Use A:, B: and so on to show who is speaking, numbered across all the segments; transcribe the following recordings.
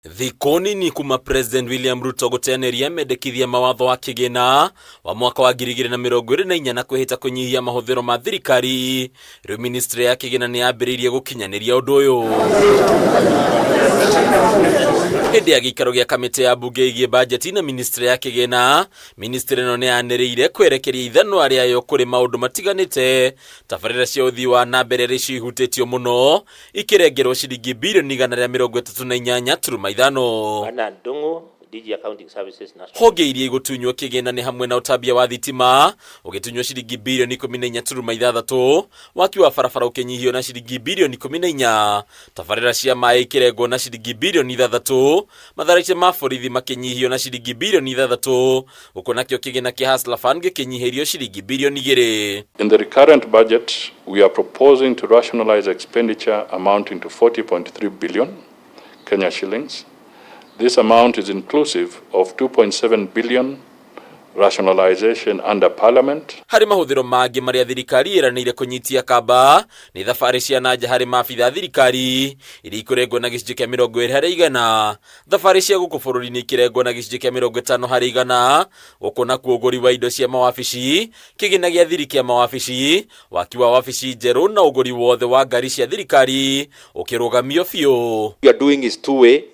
A: Thikũ nini kuma President William Ruto gũteanĩria mendekithia mawatho wa kĩgĩna wa mwaka wa 2024 na kwĩhĩta kũnyihia mahũthĩro ma thirikari, rĩu ministry ya kĩgĩna nĩ yambĩrĩirie gũkinyanĩria ũndũ ũyũ. Hĩndĩ ya gĩikaro gĩa kamĩtĩ ya mbunge ĩgiĩ bajeti na ministry ya kĩgĩna, ministry ĩno nĩ yanĩrĩire kwerekeria ithanwa rĩayo kũrĩ maũndũ matiganĩte, tabarĩra cia ũthii wa na mbere rĩcio ihutĩtio mũno ikĩrengerwo ciringi birioni 138.5.
B: Bernard Ndung'u, DG Accounting Services National.
A: Honge iria igũtunywo kĩgĩna nĩ hamwe na ũtambia wa thitima ũgĩtunywo ciringi birioni 14.6, waki wa barabara ũkĩnyihio na ciringi birioni 14, tabarĩra cia maĩ ikĩrengwo na ciringi birioni 6, matharaita ma borithi makĩnyihio na ciringi birioni 6, gũkũ nakĩo kĩgĩna kĩa Hustler Fund gĩkĩnyihĩrio ciringi birioni 2.
C: In the recurrent budget, we are proposing to rationalize expenditure amounting to 40.3 billion Kenya shillings. This amount is inclusive of 2.7 billion rationalization under Parliament.
A: Harĩ mahũthĩro mangĩ marĩa thirikari ĩranĩire kũnyitia kamba nĩ thabarĩ cia nanja harĩ maabitha a thirikari iria ikũrengwo na gĩcunjĩ kĩa 20%, thabarĩ cia gũkũ bũrũri-inĩ ikĩrengwo na gĩcunjĩ kĩa 50%, gũkũ nakuo ũgũri wa indo cia mawabici, kĩgĩna gĩa thiri kĩa mawabici, waki wa wabici njerũ na ũgũri wothe wa ngari cia thirikari ũkĩrũgamio biũ.
D: We are doing is two-way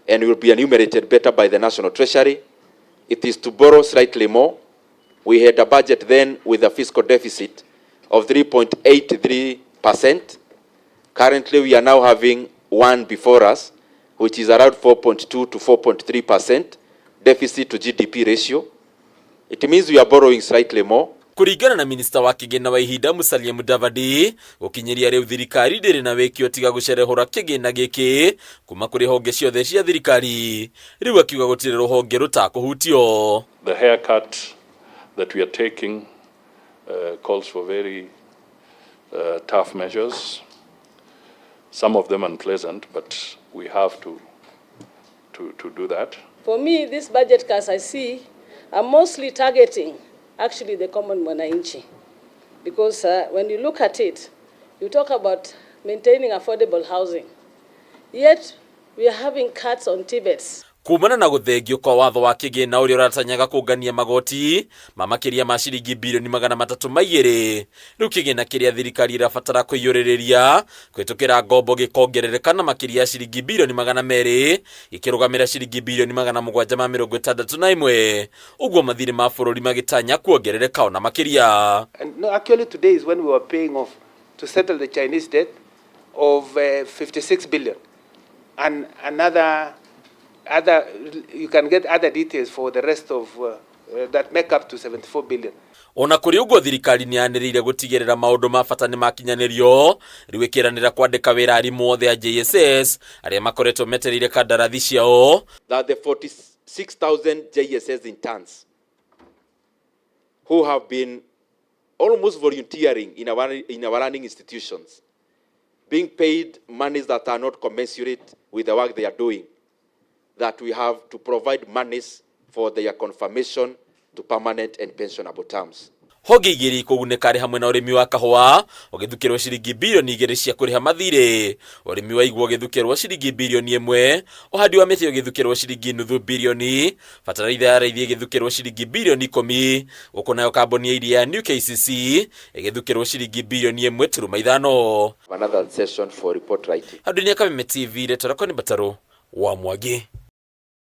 D: and will be enumerated better by the National Treasury. It is to borrow slightly more. We had a budget then with a fiscal deficit of 3.83%. Currently, we are now having one before us, which is around 4.2 to 4.3% deficit to GDP ratio. It means we are borrowing slightly more.
A: Kũringana na minista wa kĩgĩna wa ihinda Musalia Mudavadi, gũkinyĩria rĩu thirikari ndĩrĩ na wĩkio tiga gũcerehũra kĩgĩna gĩkĩ kuma kũrĩ honge ciothe cia thirikari. Rĩu akiuga gũtirĩ rũhonge rũtakũhutio.
C: The haircut that we are taking calls for very tough measures, some of them unpleasant, but we have to do that.
E: For me, this budget cuts I see are mostly targeting actually the common mwananchi. Because when you look at it, you talk about maintaining affordable housing. Yet, we are having cuts on TVETs.
A: Kumana na gũthengio kwa watho wa kĩgĩna ũrĩa ũratanyaga kũngania magoti ma makĩria ma ciringi birioni 302, rĩu kĩgĩna kĩrĩa thirikari ĩrabatara kũiyũrĩrĩria kũhĩtũkĩra ngombo gĩkongerereka na makĩria ya ciringi birioni 200, gĩkĩrũgamĩra ciringi birioni 761, ũguo mathirĩ ma bũrũri magĩtanya kuongerereka ona makĩria.
F: And no, actually today is when we were paying off to settle the Chinese debt of 56 billion. And another, other, you can get other details for the rest of that make up to 74 billion.
A: Ona kũrĩ ũguo, thirikari nĩ yanĩrĩire gũtigĩrĩra maũndũ ma bata nĩ makinyanĩrio, rĩu ĩkĩranĩra kwandĩka wĩra arimũ othe a JSS arĩa makoretwo metereire kandarathi ciao.
D: That the 46,000 JSS interns who have been almost volunteering in our learning institutions, being paid monies that are not commensurate with the work they are doing, that we have to provide monies for their confirmation to permanent and pensionable terms.
A: Honge igĩrĩ ikũgunĩka arĩ hamwe na ũrĩmi wa kahũa ũgĩthukĩrwo ciringi birioni 2 cia kũrĩha mathirĩ, ũrĩmi wa igwa ũgĩthukĩrwo ciringi birioni 1, ũhandi wa mĩtĩ ũgĩthukĩrwo ciringi nuthu birioni, bataraitha ya raithi ĩgĩthukĩrwo ciringi birioni 10, gũkũ nayo kambuni ya iria ya New KCC ĩgĩthukĩrwo ciringi birioni 1.5.
D: Another session for report writing.
A: Handũ-inĩ ya Kameme TV, rĩtwa rĩakwa nĩ Mbatarũ wa Mwangi.